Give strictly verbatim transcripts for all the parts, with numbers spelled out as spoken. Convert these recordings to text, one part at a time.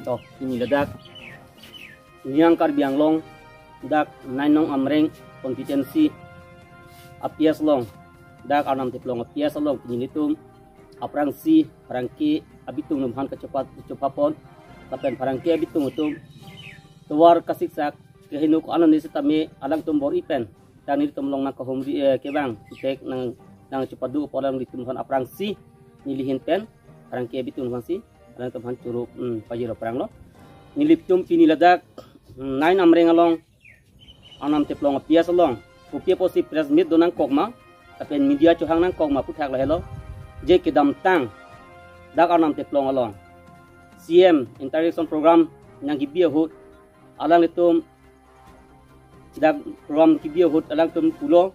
To, pini ladak Niyang Karbi Anglong, dak nine nong Amreng constituency a-PS along, dak Arnam Teplong a-PS along, pini nelitum aphrangsi pherangke abitung atum aphan kachepa-, chepapon, lapen pherangke abitung atum tovar kasiksak, kehingno ko-an ani sitame alangtum bor-i pen, dak nelitum along nangkahumri, eh, kevang, itek nang, nangchepadu apot alanglitum aphan aphrangsi, neli ahin pen, pherangke abitung aphansi, alangtum aphan choro, hmm, pajir aphrang lo. Nelitum pini ladak, hmm, nine Amreng along, Arnam Teplong a-PS along, kopi apotsi press meet do nangkok ma, lapen media chohang nangkok ma aputhak lahelo. Je kedamtang, dak Arnam Teplong along C M interaction program nangkebi ahut, alanglitum dak program kebi ahut alangtum pulo,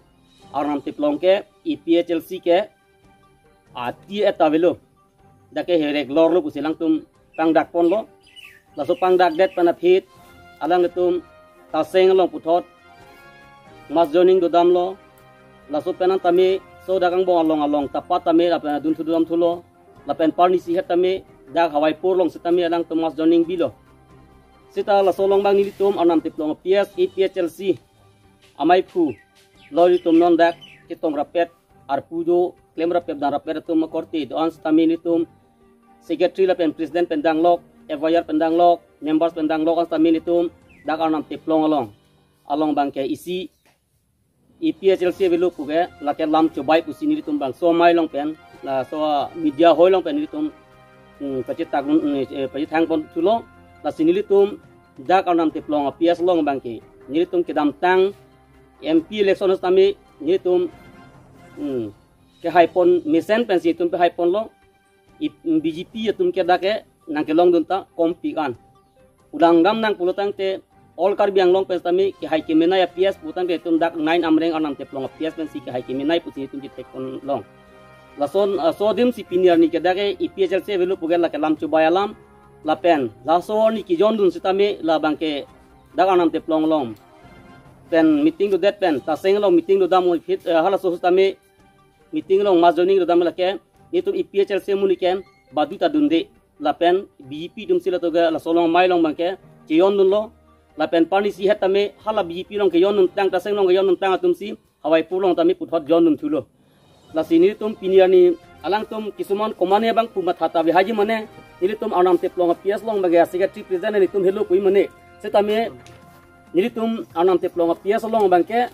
Arnam Teplong ke, APHLC ke, ati eta avelo. Dak ke herek lorlo pusi alangtum pangdak ponlo. Laso pangdakdet pen aphi, alanglitum Taseng along puthot mass joining dodamlo. Laso pen an tame, so dak angbong along along tapat tame, lapen adunthu dodamthulo. Lapen parni isi het tame, dak Hawaipur along sitame alangtum mass joining bilo. Seta laso along abang nelitum Arnam Teplong a-PS, APHLC amaiphu, lo nelitum non dak chetong rapet, arpu do, klem rapet, dam rapet atum akorte do-an sitame nelitum secretary lapen president pen danglok, FIR pen danglok, members pen danglok an sitame nelitum dak Arnam Teplong along, along abangke isi APHLC avelo puke, lake lam chobai pusi nelitum bangso amei along pen, laso media hoi along pen nelitum, hmm, pachethak, hmm, eh, pachethang ponthulo. Lasi nelitum dak Arnam Teplong a-PS along abangke, nelitum kedamtang MP election sitame nelitum, hmm, kehaipon mesen pensi nelitum pehaiponlo. I, BJP atum ke dak ke nangkelongdun ta kompik an. Udang dam nang pulo tangte, All Karbi Anglong pen sitame kehai kemenei a-PS pu tangte, itum dak nine Amreng Arnam Teplong a-PS pensi kehai kemenei pusi itum chethekponlong. Lason, ah, so adim si pini arni ke dak ke APHLC avelo puke lake lam chobai alam, lapen laso arni kejondun sitame labangke dak Arnam Teplong along pen meeting dodet pen, Taseng along meeting dodam aphi, eh, halaso sitame meeting along mass joining dodam lake, nelitum APHLC amonit ke badu ta dunde, lapen BJP atumsi lato ke laso along amei along abangke chejondunlo, lapen parni isi het tame hala BJP along kejondun tang, Taseng along kejondun tang atumsi Hawaipur along tame puthot jondunthulo. Lasi nelitum pini arni alangtum kisuman komane abang pu matha ta avehaiji mane, nelitum Arnam Teplong a-PS along abangke secretary president nelitum helo pu-i mane. Sitame nelitum Arnam Teplong a-PS along abangke,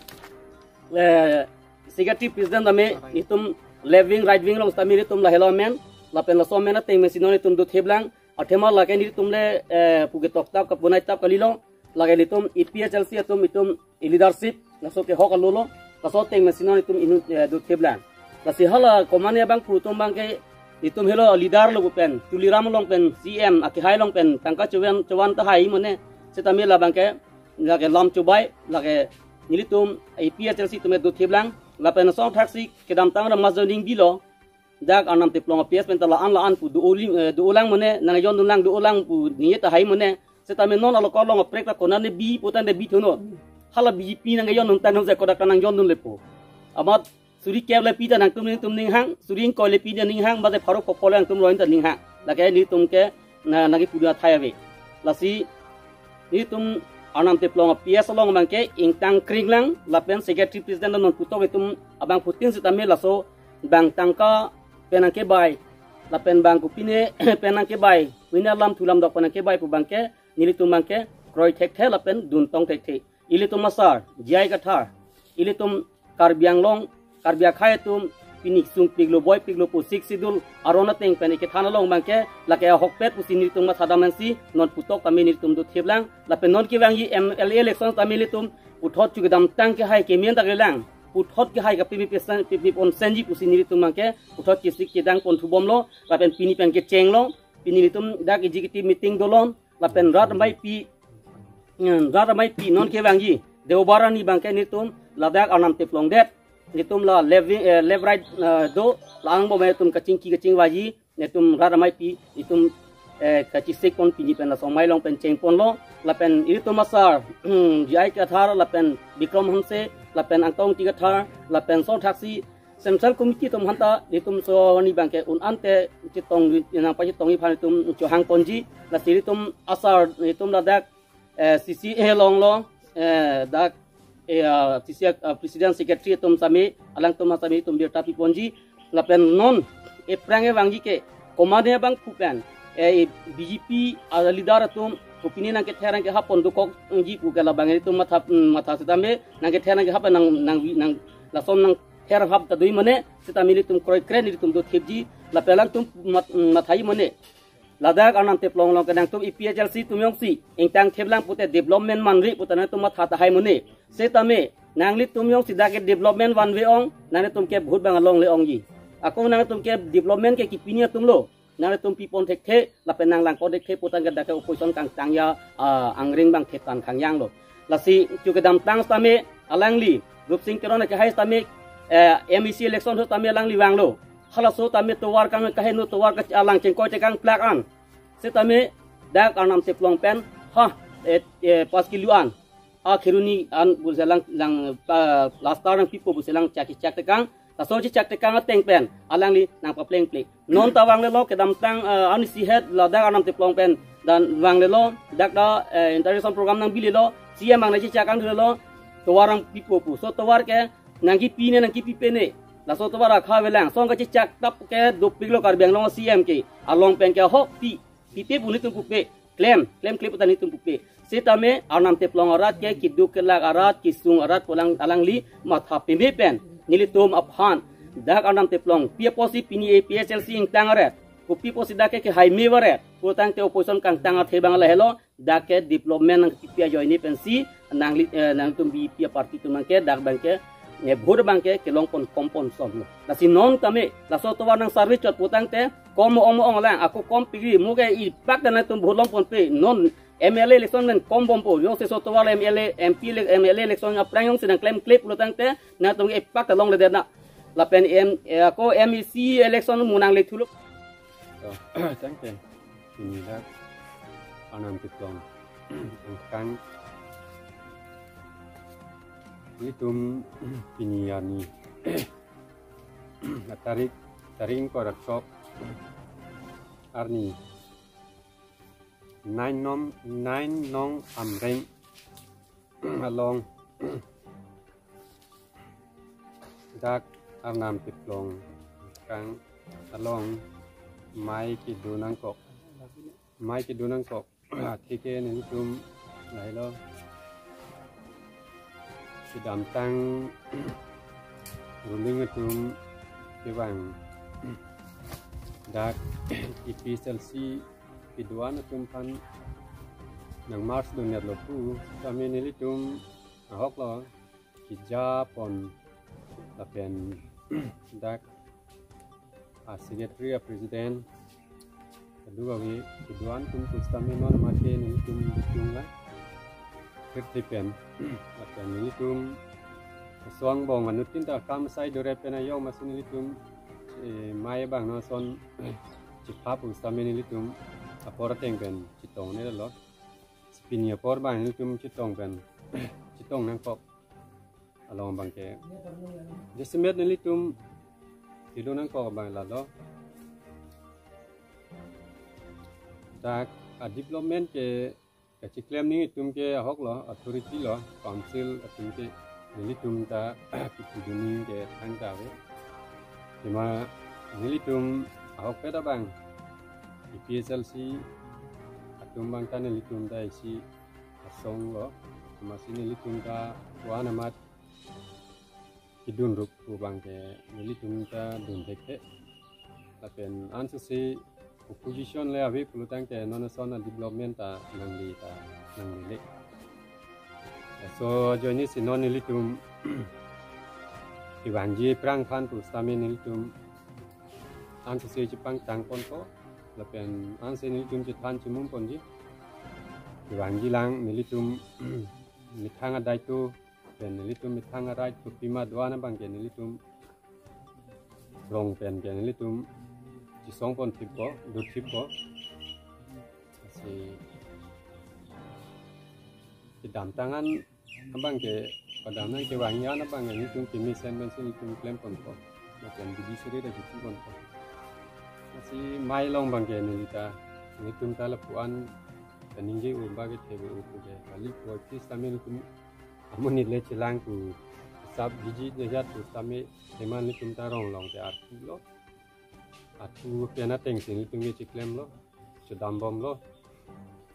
eh, secretary president tame nelitum left wing, right wing along sitame nelitum lahelo amen, lapen laso amen ateng pensi non nelitum dotheplang, athema lake nelitum le, eh, puke toktap kapunai tap kalilo, lake nelitum APHLC atum itum i-leadership, laso ke hok alolo, laso ateng pensi non itum inut, eh, dotheplang. Lasi hala komane abang pu atum abangke, itum helo leader lo pu pen, Tuliram along pen, CM akehai along pen, tangka chovan, chovan tahai mane, sitame labangke, lake lam chobai, lake nelitum APHLC atum dotheplang, lapen asong thaksi kedamtang ra mass joining bilo, dak Arnam Teplong a-PS pen ta la-an la-an pu do-oling, eh, do-olang mane, nangjondunlang do-olang pu ningje tahai mane, sitame non alokor along aprek ta konane bi pu tangte bi thunon. Hala BJP nangjondun tang nang je kodak ta nangjondunlepo. Amat suri kep le pi ta nangtum nelitum ninghang, suri ingkoi le pi ta ninghang, mate pharo phopho le nangtum roin ta ninghang. Lake nelitum ke na, nangkepu athai ave. Lasi nelitum Arnam Teplong a-PS along abangke ingtang kringlang, lapen secretary president non putok itum abangphutin sitame laso abang tangka pen nangkebai, lapen abang kopine pen nangkebai, pine lam thu lam dok pen nangkebai pu abangke, nelitum abangke kroi thekthe lapen duntong thekthe. Ilitum asar, J I Kathar, ilitum Karbi Anglong, Karbi akhei atum, pini sungpiklo, boipiklo pu Sixth Schedule aron ateng pen ikethan along abangke, lake ahokpet pusi nelitum mathadam ansi, non putok tame nelitum dotheplang, lapen non kevangji MLA election tame nelitum, puthot chu kedamtang kehai kemen ta kelang, puthot kehai kapimi pesen, pimi ponsenji pusi nelitum abangke, puthot kesik kedang ponthubomlo, lapen pini pen kechenglo, pini nelitum dak executive meeting dolon, lapen rat ameipi, hmm, rat ameipi non kevangji Deobar arni abangke nelitum ladak Arnam Teplong det, nelitum la left wing, eh, left right, eh, do, la angbong nelitum kachingki kachingvaiji, nelitum rat ameipi, nelitum, eh, kachesik pon pini pen laso amei along pen chengponlo, lapen ilitum asar, hmm, J I Kathar, lapen Bikram Hanse, lapen Angtong Ingti Kathar, lapen asong thaksi, Central Committee atum aphanta, nelitum so arni abangke un ante chetong, nangpachetongji aphan nelitum chohangponji, Lasi ilitum asar, ilitum ladak eh, C C A along lo, eh, dak eh, ah, C C A, ah, President Secretary atum sami, alangtum sami ilitum birta piponji, lapen non aphrang kevangji ke komatne abang pu pen, eh, B J P a leader atum kopine nangkether nangkehap pon dokokji pu ke labang ilitum matha, mm, matha setame nangkether nangkehap nang nang nang lason nangther hap ta do-i mane, setame ilitum kroikre nelitum dothipji, lapen alangtum mat, mm, matha-i mane. Ladak Arnam Teplong along ke nangtum A P H L C atum jongsi ingtang theplang pute development manri pute nangtum matha tahai mane. Setame nanglitum jongsi dak ke development vanve ong, nanglitum ke vote abang alongle ongji. Ako nangtum ke development ke kipini atum lo, nanglitum pipon thekthe, lapen nanglangkok thekthe putang ke dak ke opposition kangtang ya, ah, angring abang thetan khangjang lo. Lasi chu kedamtang setame alangli, Rupsing Teron kehai setame, eh, M A C election setame alangli vanglo. Halaso tame tovar kang kaheno tovar ke alang chengkoi tekang plak an. Setame dak Arnam Teplong pen ha, eh, eh, pas kilo an, a Kheroni an pu selang lang, ah, plaster nangpipo pu selang chak chak tekang. Laso chak tekang ateng pen alangli nangpaplengple. Non ta vanglelo kedamtang, eh, arnisi het ladak Arnam Teplong pen dan vanglelo dak ta, eh, interaction program nangbilelo C M ang nangchechak angthulelo tovar nangpipo pu. So tovar ke nangkipi ne nangkipi pe ne. Laso tovar akha avelang. Song kachechak tap ke dopiklo Karbi Anglong C M ke. Along pen ke ho pi. Pipe pu nelitum pupe. Klem, klem klem pu ta nelitum pupe. Setame Arnam Teplong arat ke keduk kelak arat kesung arat pu alang alangli matha peme pen nelitum aphan dak Arnam Teplong pi apotsi pini A P H L C ingtang aret, kopi apotsi dak ke kehai me varet, putangte opposition kangtang athe abang lahelo, dak ke development nangkepi ajoine pensi nangli, eh, nangtum B J P aparty atum abang ke dak abang ke, eh, vote abang ke kelong pon kom pon som lo. Lasi non tame laso tovar nang service chot putangte kom ong ong lang, ako kom pigri mo ke ipak ta nangtum vote long ponpe, non M L A election pen kom bompo, jongsi so tovar M L A, M P ele-, M L A election aphrang jongsi nangklemkle putangte nangtum ipak ta longledet na. Lapen M, eh, ako M A C election mo nangle thulo. Oh, thank you. Pini dak Arnam Teplong angkang ilitum pini arni tarik, tarik ingkoi ra throk arni nine nom, nine nong Amreng along dak Arnam Teplong kang along mei kedo nangkok, mei kedo nangkok atheke nelitum lahelo kedamtang ruling atum kevang dak A P H L C kedo-an atum aphan nang march dun-et lo pu tame nelitum ahok lo keja pon lapen dak a secretary a president keduk ave kedo-an atum pu setame non mate nelitum bitung la. Kirti pen lapen nelitum asong bong anuttin ta kam sai dore pen ayong masi nelitum, eh, mei abang non ason chepha pu setame nelitum apor ateng pen chetong ne lo. Pini apor abang nelitum chetong pen chetong nangkok along abang ke jasemet nelitum kedo nangkok abang lalo. Dak a development ke kachiklem nangji atum ke ahok lo, authority lo, council atum ke nelitum ta kipudun nangji ke thangta ave. Tima nelitum ahokpet abang A P H L C atum abang ta nelitum ta isi asong lo, masi nelitum ta wan amat kedun rup pu abang ke nelitum ta dun thekthe. Lapen ansose opposition le ave pulotangte non ason a development ta nangli ta nanglele. So ajoine si non nelitum kevangji aphrang aphan pu setame nelitum ansose chepangtang ponpo lapen anse nelitum chethan chemum ponji. Kevangji lang nelitum methang adai tu pen nelitum methang arai tu pima do-an abang ke nelitum rong pen ke nelitum chesong pon thippo, do thippo. Si kedamtang an abang ke padam nang kevangji an abang ke nelitum kemesen pensi nelitum klem ponpo. Lapen bidi suri ta kipi ponpo. Si mei along abang ke neli ta Nelitum ta lapu-an kaningje u ba kethe u pu ke kali po, sitame nelitum amonit le chelang pu sab biji nejat pu sitame thema nelitum ta rong along ke arpu lo. Arpu pen ateng si nelitum ke chiklemlo, chodambomlo.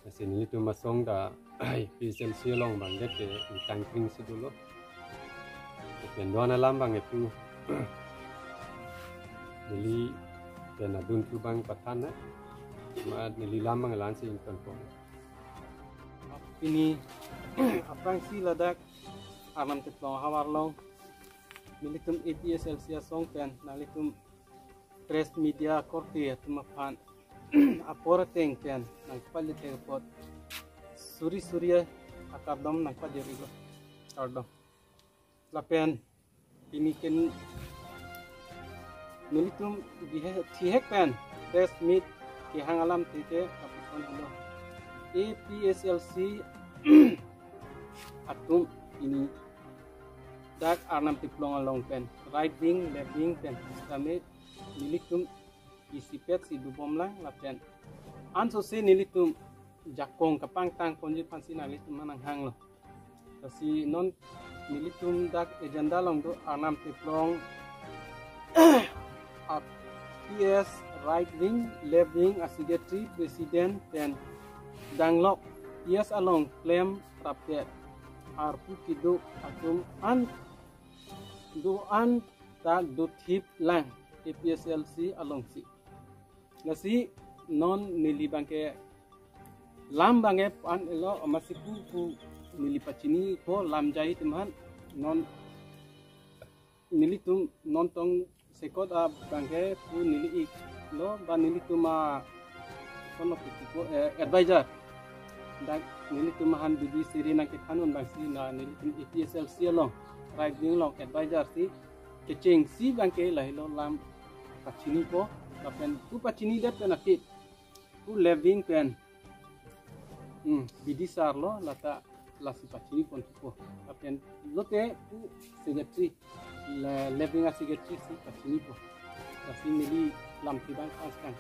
Lasi nelitum asong ta A P S L C along abangke ke ingtang kring si dolo. Pen do-an alam abang itu. Neli pen adun thu abang pathan na. Ma neli lam abang la-an si ingtonpon. Pini aphrangsi ladak Arnam Teplong ahavar along nelitum A P S L C asong pen nanglitum press media korte atum aphan apor ateng pen nangpajirthek apot suri suri akardom nangpajir-ilo. Kardom. Lapen pini ken nelitum bihe-, thihek pen press meet kehang alam tike kapuson helo. A P S L C atum pini dak Arnam Teplong along pen right wing, left wing pen sitame nelitum isipet si dobomlang lapen ansose nelitum jakong kapangtang ponji aphansi nanglitum nanghanglo. Lasi non nelitum dak agenda along do Arnam Teplong a P S right wing, left wing a-secretary, president pen danglok P S along klemrapdet arpu kedo atum an do-an ta dothip lang A P S L C alongsi. Lasi non neli abangke lam abangke pan elo amasi pu pu neli pachinipo lam jai atum aphan. Non nelitum non tongsekot abangke pu neli iklo ba nelitum a kono pu pu, eh, advisor. Dak nelitum aphan bidi seri nangkethan un abangsi na nelitum A P S L C along right wing along advisor si kechengsi abangke lahelo lam pachinipo lapen pu pachinidet pen aphi pu left wing pen, hmm, bidi sar lo lata lasi pachiniponthupo. Lapen lote pu secretary, le-, left wing a-secretary si pachinipo. Lasi neli lamthe abang paskang.